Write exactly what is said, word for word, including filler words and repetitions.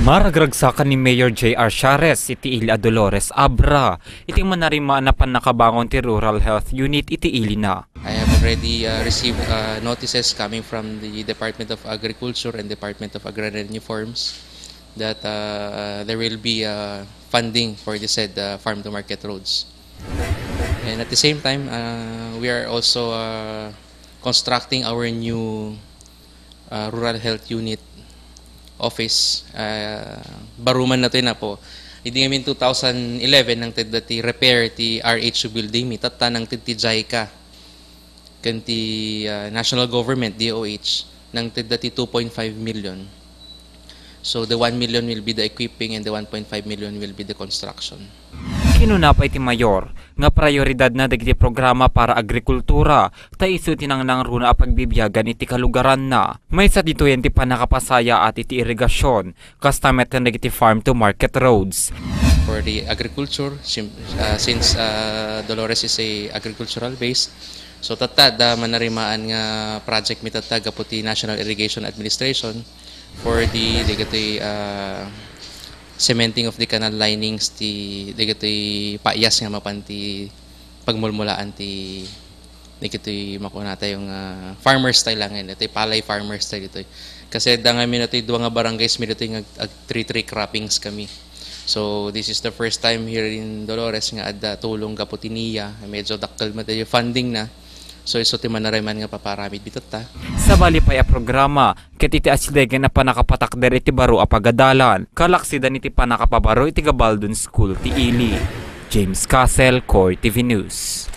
Maragragsakan ni Mayor J R Siares iti ili a Dolores Abra iti manarima a pannakabangon ti Rural Health Unit iti ilina. I have already uh, received uh, notices coming from the Department of Agriculture and Department of Agrarian Reforms that uh, there will be uh, funding for the said uh, farm to market roads. And at the same time, uh, we are also uh, constructing our new uh, Rural Health Unit office. Uh, baruman na to yun po. Hindi ngamin two thousand eleven nang tedda ti repair ti R H U building mi, tatta nang ti JICA ken ti uh, national government, D O H, nang tedda ti two point five million. So the one million will be the equipping and the one point five million will be the construction. Kinuna pay ti Mayor nga prioridadna dagiti programa para agrikultura ta isu ti nangnangruna a pagbibiagan iti kalugaranna. Maysa ditoyen ti pannakapasayaat iti irigasion, kasta met ken dagiti farm to market roads. For the agriculture, sim- uh, since uh, Dolores is a agricultural base, so tatta da manarimaan nga project mi tatta gapu ti National Irrigation Administration for the dagiti uh, cementing of the canal linings ti dagiti payas nga mapan ti pagmulmulaan ti dagiti makuna tayo nga farmers tayo lang ngayon. Ito'y palay farmers tayo dito'y. Kasi da nga mi nato'y dua nga barangays mi dito'y nga ag three three croppings kami. So this is the first time here in Dolores nga adda tulong gapu ti NIA. Medyo dakkel man tayo funding na. So isu ti manarimaan nga paparamid ditatta. Sabali pay a programa ket iti asidegen a pannakapatakder iti baro a pagadalan, kalaksidan iti pannakapabaro iti Gabaldon School ti ili. James Castle, Core T V News.